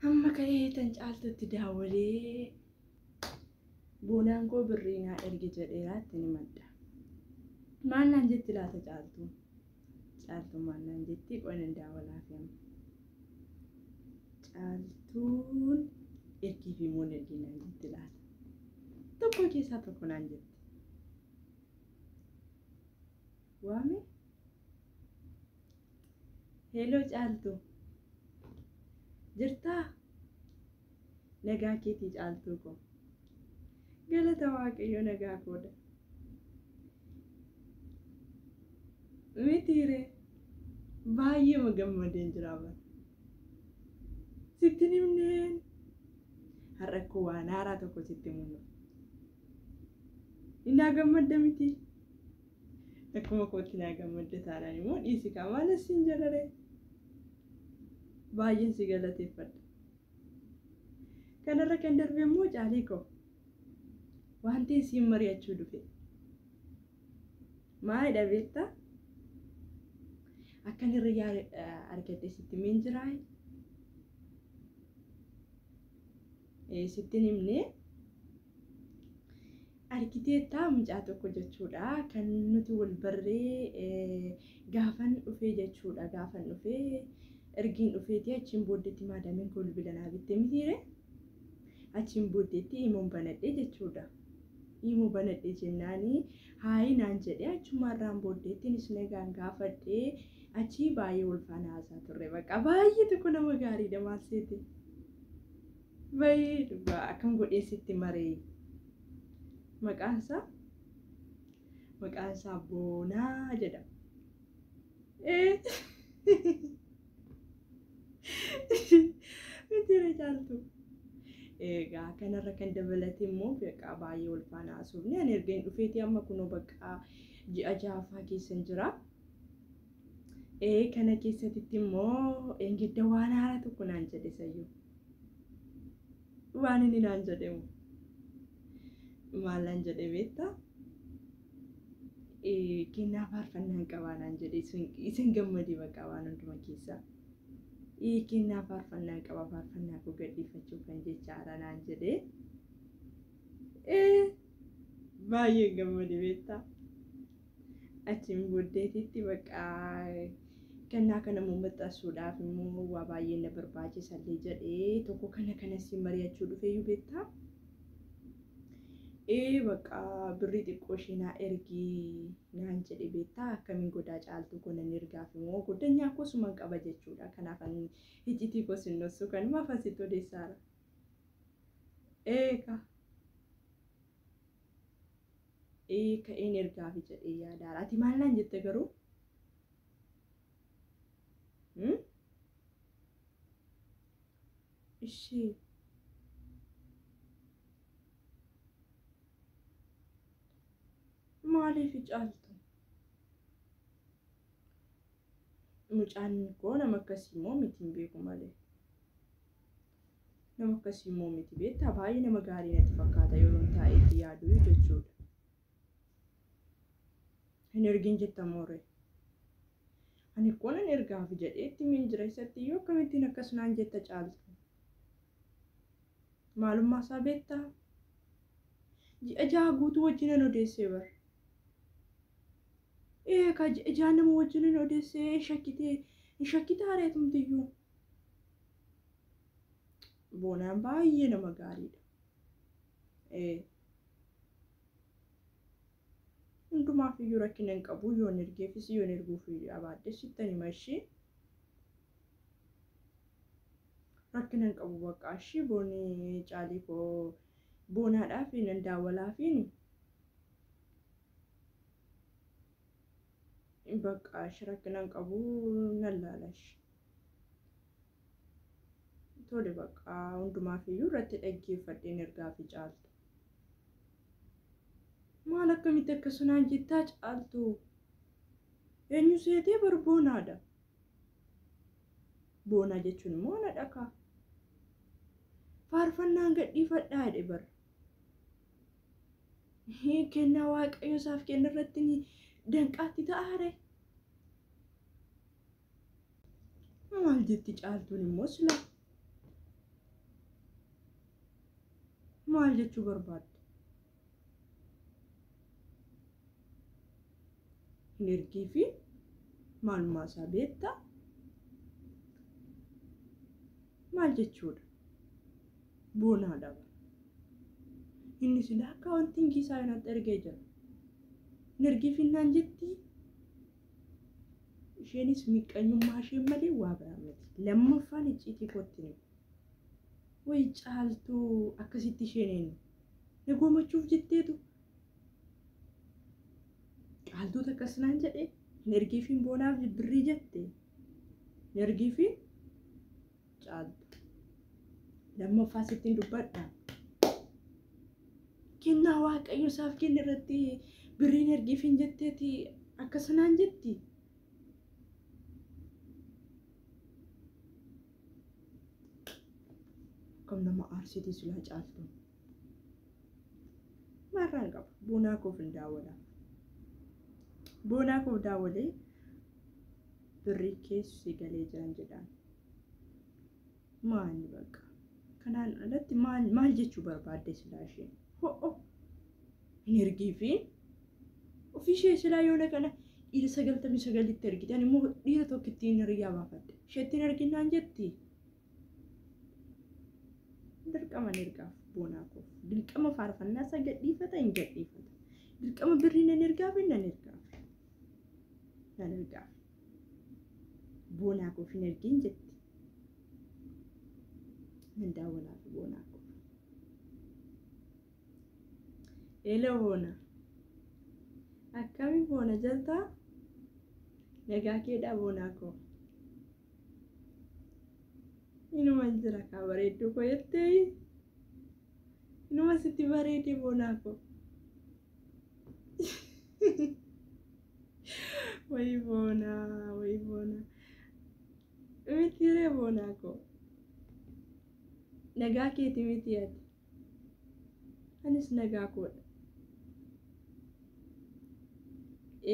Amma ka'ee tan Caaltutti daawwalee Boonaan koo birrii naa ergi jedheeraa itti himadha. Maal naan jetti laata Caaltuun? Caaltuun maal naan jetti? Qoy nan daawwalaaf amma. Caaltuun ergii fi moon ergii naan jetti laata? Tokko keessaa tokko naan jetti. Waame? Hello Caaltuu. Jirtaa? Nagaa keetii Caaltuu koo. Galata Waaqayyo nagaa koodha. Mitiiree baay'eema gammadeen jira bara. Sitti hin himneen. Har'a koo waan haaraa tokko sitti himuun dhufe. Innaa gammadda miti. Akkuma kootti naa gammadda taanaan immoo dhiisi kaa maal siin jedharee. Baay'een si galateeffadha. Kanarra kan darbe immoo Caalii koo wanti isiin mari'achuu dhufe. Maalidha beektaa? Akkan hiriyyaa argadhe sitti himeen jiraa? Sitti hin himne. Argiteettaa mucaa tokko jechuudha kan nuti wal barree gaafan dhufee jechuudha gaafan dhufee ergiin dhufeetii achiin booddeetti maadaamiin koo bilbila naa bitte mitiire achiin booddeetti imoon banadhe jechuudha. Imoo banadhe jennaanii haayi naan jedhee achumaarraan booddeetti inis nagaan gaafadhee achii baay'ee wal faana haasaa turre bakka baay'ee tokko nama gaariidha maal seete. Bayii dhugaa akkam godhee sitti maree. Maqaan isaa maqaan isaa Boonaa jedhama. Ee mitiire Caaltu. Egaa kanarra kan dabalate immoo beekaa baay'ee wal faana haasofne ani erga hin dhufeeti amma kunoo bakka ji'a ja'affaa keessan jira. Ee kana keessatti immoo engedda waan haaraa tokko naan jedhe sayyuu. Waan inni naan jedhemu maal naan jedhe beektaa? Kennaa faarfannaan qabaa naan jedhe isin gammadee bakka waan hunduma keessaa. Kennaa faarfannaan qaba faarfannaa koo gadhiifachuu kan jechaadha naan jedhe. Baay'ee gammade beektaa? Achiin booddeetitti bakka kennaa kana immoo maxxansuudhaaf immoo waa baay'ee na barbaachisallee jedhee tokko kana kana si mari'achuu dhufeeyyuu beektaa? Ee bakka birrii xiqqoo ishee naa ergi naan jedhe beektaa akkamiin godaa Caaltuu koo nan ergaaf immoo goddanyaa koo suman qaba jechuudha. Kanaaf ani iccitii koo sin dhossu kanumaaf asitti odeessaara. Eegaa. Ee ka'een ergaafi jedhee yaadaara. Ati maal naan jette garuu? Ishii. Maaliif Caaltu? Mucaan koo nama akkasii immoo miti hin beeku malee. Nama akkasii immoo miti beektaa baay'ee nama gaarii natti fakkaata yeroon taa'eetti yaadu jechuudha. Hin ergin jetta mooree. Ani koo nan ergaafi jedhee itti min jira isatti iyyuu akkamittiin akkas naan jetta Caaltu. Maalummaa isaa beektaa? Ji'a jaha guutuu wajjinan odeessee bar. Ee ka ji'a jaha nama wajjinan odeessee hin shakkitee hin shakkitaa reetumtiyyuu. Boonaan baay'ee nama gaariidha. Ee. Hundumaaf iyyuu rakkina hin qabu yoon ergeefis yoon erguuf abaaddes sittan hima ishii. Rakkina hin qabu bakka ishii boonii caalii koo boonaadhaaf nan daawwalaafiin. Bakka ishii rakkina hin qabu nan laala ishii. Tole bakka hundumaaf iyyuu irratti dhaggeeffadheen ergaafi Caaltu. Maal akkamitti akkasunaan jettaa Caaltu? Eenyu seetee bar Boonaadha. Boonaa jechuun immoo ana dhakaa. Faarfannaan gadhiifadhaa jedhe bar. Kennaa Waaqayyo isaaf kenna irratti ni danqaatti ta'aare. Maal jetti Caaltuun immoo silaa? Maal jechuu barbaadde? Hin ergii fi maalumaa isaa beektaa? Maal jechuudha? Boonaadha bara. Inni silaa akkaawuntiingii isaa natti ergee jira. Hin ergiifinnaan jetti. Isheenis miqqanyummaa isheen malee waa biraa miti. Lammaffaan icciitii kootti ni. Wayi Caaltuu akkasitti isheen eenyu? Na goomachuuf jetteetu. Caaltuutu akkas naan jedhe hin ergiifiin boonaaf birrii jette. Hin ergiifiin Caaltu. Lammaffaa sittiin dubbadha. Kennaa Waaqayyo isaaf kenne irratti birriin ergiifiin jetteeti akkas naan jetti. Akkam nama aarsitii silaa Caaltuun. Maarraan qaba. Boonaa koof hin daawwala. Boonaa koof daawwalee birrii keessi galee jiran jedhaan. Maali bakka. Kanaan alatti maal jechuu barbaadde silaa isheen? Ho'o. Hin ergiifiin. Ofii ishee silaa yoona kana dhiira 99tti ergite. Ani immoo dhiira tokkittiin hiriyaa baafadhe. Isheetti hin erginnaan jetti. Dirqama ergaaf boonaa koof. Dirqama faarfannaa isaa gadhiifata hin gadhiifata. Dirqama birrii nan ergaaf nan ergaaf. Nan ergaaf. Boonaa koof hin ergin jetti. Nan daawwalaaf boonaa koof. Eela boona. Akkami boona jirtaa? Nagaa keedhaa boonaa koo. Inuma jira kaa bareedduu koo jettee. Inuma sitti bareedee boonaa koo. Wayi boonaa, wayi boonaa. Miti ree boonaa koo. Nagaa keeti miti ati. Anis nagaa koodha.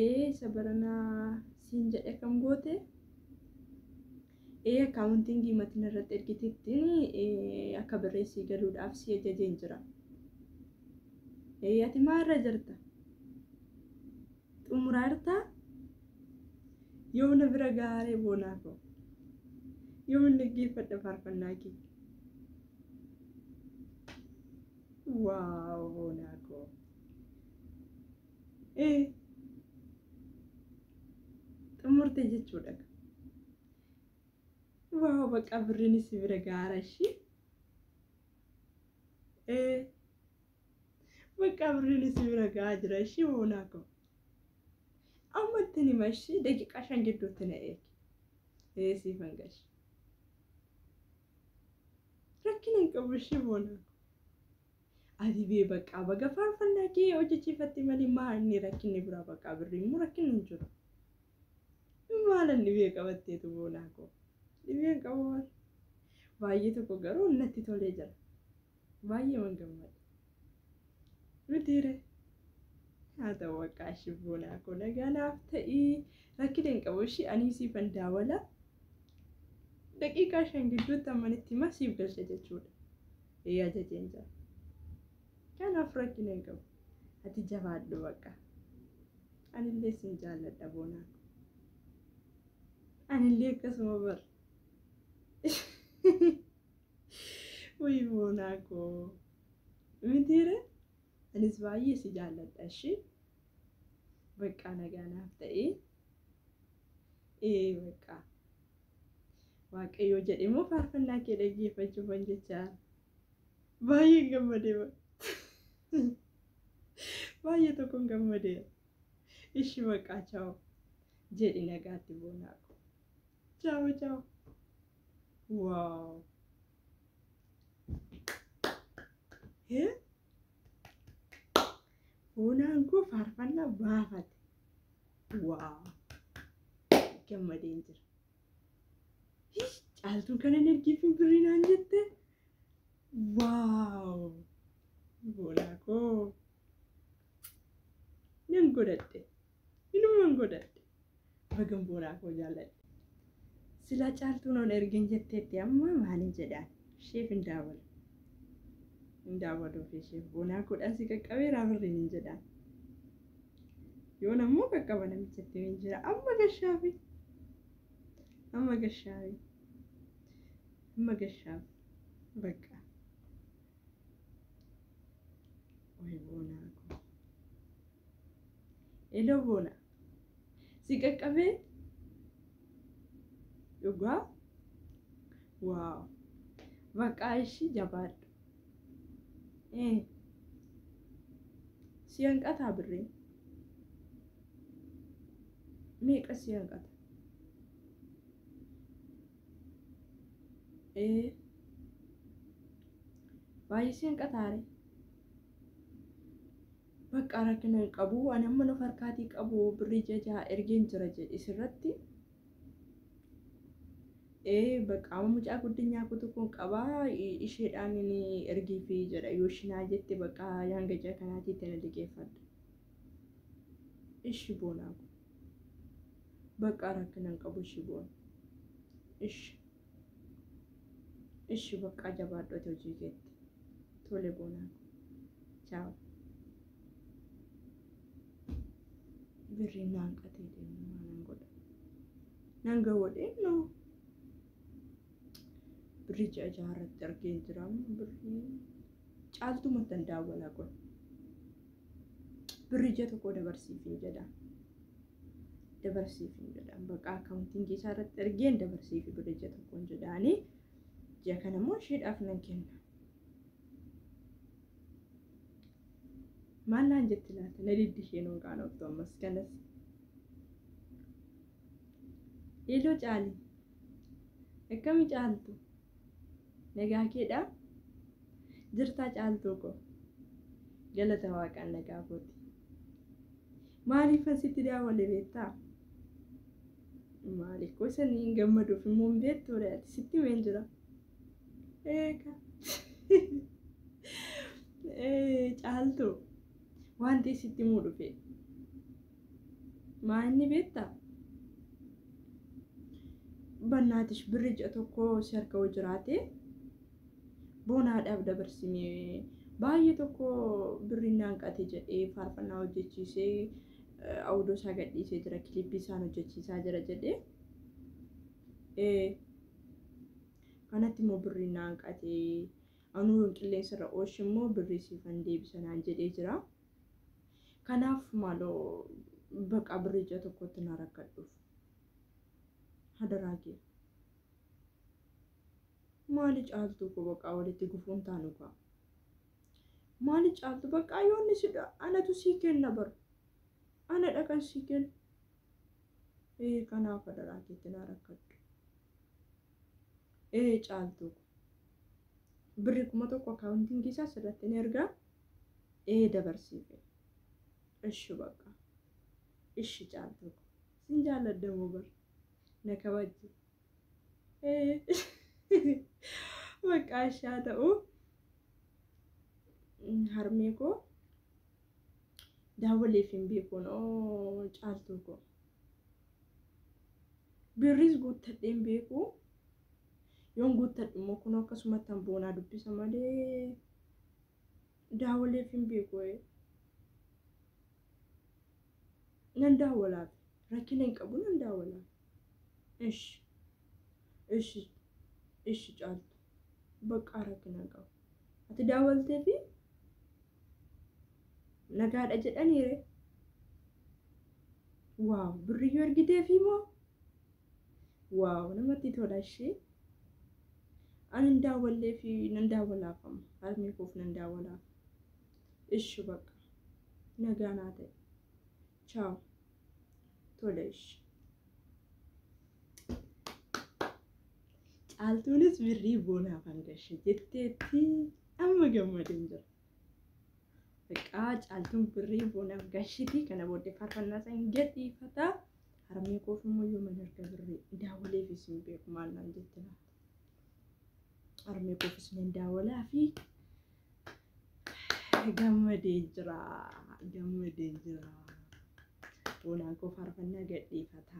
Ee isa baranaa siin jedhe kam goote? Ee akkaawuntiingii matina irratti ergiteettiin akka barreessii galuudhaaf si ajajeen jira. Ee ati maalirra jirta? Xumuraa jirtaa? Yoom na bira gaaree boonaa koo? Yoom dhaggeeffadha faarfannaa kee? Waaw boonaa koo. Ee xumurte jechuudha. Waaw bakka birriin si bira gaara ishii. Ee bakka birriin si bira gahaa jira ishii boonaa koo. Ammatti nima ishii daqiiqaa 5 gidduutti na eegi. Ee siifan gashi. Rakkina hin qabu ishii boonaa koo. Ati bee bakka baga faarfannaa kee hojjechiifatte malee maal inni rakkinni biraa bakka birrii immoo rakkinni hin jiru. Maal inni dhibee qabatteetu boonaa koo. Dhibeen qabu maal? Baay'ee tokko garuu natti tolee jira. Baay'ee man gammade. Mitiire. Haa ta'u bakka ishii boonaa koo nagaa naaf ta'ii rakkina hin qabu ishii ani siifan daawwala. Daqiiqaa 5 gidduutti ammanitti himaa siif galcha jechuudha. Ee ajajeen jira. Kanaaf rakkina hin qabu. Ati jabaadhu bakka. Anillee sin jaalladha boonaa koo. Anillee akkasuma bar. Wayi boonaa koo. Mitiire. Anis baay'ee si jaalladha ishii. Bakka nagaa naaf ta'ee. Ee bakka. Waaqayyoo jedhe immoo faarfannaa kee dhaggeeffachuufan jechaa. Baay'ee gammadee baay'ee tokkoon gammadee. Ishi bakka chaaw jedhi nagaatti boonaa koo. Chaaw chaaw. Waaw. Boonaan koo faarfannaa baafate. Waaw. Gammadeen jira. Caaltuun kana hin ergiifin birrii naan jette. Waaw. Boonaa koo. Nan godhadhe. Inuman godhadhe. Bagan boonaa koo jaalladhe. Silaa Caaltuun on ergin jetteetti amma maalin jedhaan? Isheef hin daawwala. Hin daawwaluuf isheef boonaa godhan si qaqqabeeraa birriin hin jedhaan. Yoon ammoo qaqqaba namichatti hin jira. Amma gashaafi. Amma gashaafi. Amma gashaafi. Bakka. Way boonaa koo. Eloo boona. Si qaqqabee? Dhugaa? Waaw. Bakka ishii jabaadhu. Si hanqataa birriin? Meeqa si hanqata? Baay'ee si hanqataa ree? Bakka rakkina hin qabu. Ani amma nuuf harkaatii qabu birrii jaja ergeen jira jedhe sirratti. Bakka amma mucaa guddinyaa kutu kun qabaa isheedhaan inni ergiifi jedha yoo ishinaa jette bakka hanga ji'a kanaatiitti na liqeeffadha. Ishi boonaa kun. Bakka rakkina hin qabu ishi boona. Ishi. Ishi bakka jabaadhu hojii keetti. Tole boonaa kun. Chaaw. Birriin naan qatee deemu maalan godha. Nan gawwadhee noo. Birrii ji'a jaarratti argeen jira. Birrii caaltumatti tan daawwala kun. Birrii ji'a tokko dabarsiifin jedha. Dabarsiifin jedha. Bakka akkaawuntiin isaa irratti argeen dabarsiifi birrii ji'a tokkoon jedhaanii. Ji'a kana immoo isheedhaaf nan kenna. Maal naan jetti laata? Na diddi isheen hooqaan ooftu ammas kanas. Eeloo caali. Akkami caaltu? Nagaa keedhaa? Jirtaa caaltuu ko? Galata waaqaan nagaa kooti. Maaliif asitti daawwale beektaa? Maaliif koo sanii hin gammaduuf immoo hin beektu ati sitti himeen jira. Eeka. Caaltuu wanti sitti himuu dhufe. Maa inni beektaa? Bannaatish birri ji'a tokko si harka hoo jiraate boonaadhaaf dabarsinee baay'ee tokko birri naan qate jedhee faarfannaa hojjechiisee awudoo isaa gadhiisee jira kilippii isaan hojjechiisaa jira jedhee kanatti immoo birri naan qate anuu yoon qilleensa irra oolche immoo birrii siifan deebisa naan jedhee jira. Kanaaf maaloo baqa birrii ji'a tokkotti na rakkadhuuf. Hadaraa kee. Maali caaltuu koo baqaa walitti gufuun taanu kaa. Maali caaltu baqaa yoonni si anatu sii kenna bar. Ana dhaqan sii kenna. Kanaaf hadaraa keetti na rakkadhu. Caaltuu koo. Birri 1000 akkaawuntiin isaa sirratti ni ergaa. Dabarsiife. Ishi baqa. Ishi caaltuu koo. Sin jaalladha moo bar. Na kabajji. Maqaa ishaa ta'u harmee koo daawwaleef hin beekuun caaltuu koo. Birriis guuttadhee hin beeku. Yoon guuttadhu immoo kun akkasumatti han boonaa dubbisa malee daawwaleef hin beeku. Nan daawwalaaf rakkina hin qabu nan daawwalaaf. Ishi. Ishi. Ishi caaltu. Bakka rakkina hin qabu. Ati daawwaltee fi nagaadha jedhaniire. Waaw birriyyuu ergiteefi moo? Waaw namatti tola ishee. Ani hin daawwallee fi nan daawwalaaf amma. Harmee koof nan daawwalaaf. Ishi bakka. Nagaa naa ta'e. Chaaw. Tole ishi. Caaltuunis birrii boonaaf hangashe jetteetti amma gammadeen jira. Bakka caaltuun birrii boonaaf gashiti kana booddee faarfannaa isaa hin gadhiifata. Harmee koof immoo yoo mana erga birrii daawwaleefis hin beeku maal naan jette laata. Harmee koofis nan daawwalaa fi gammadee jira. Gammadee jira. Boonaan koo faarfannaa gadhiifata.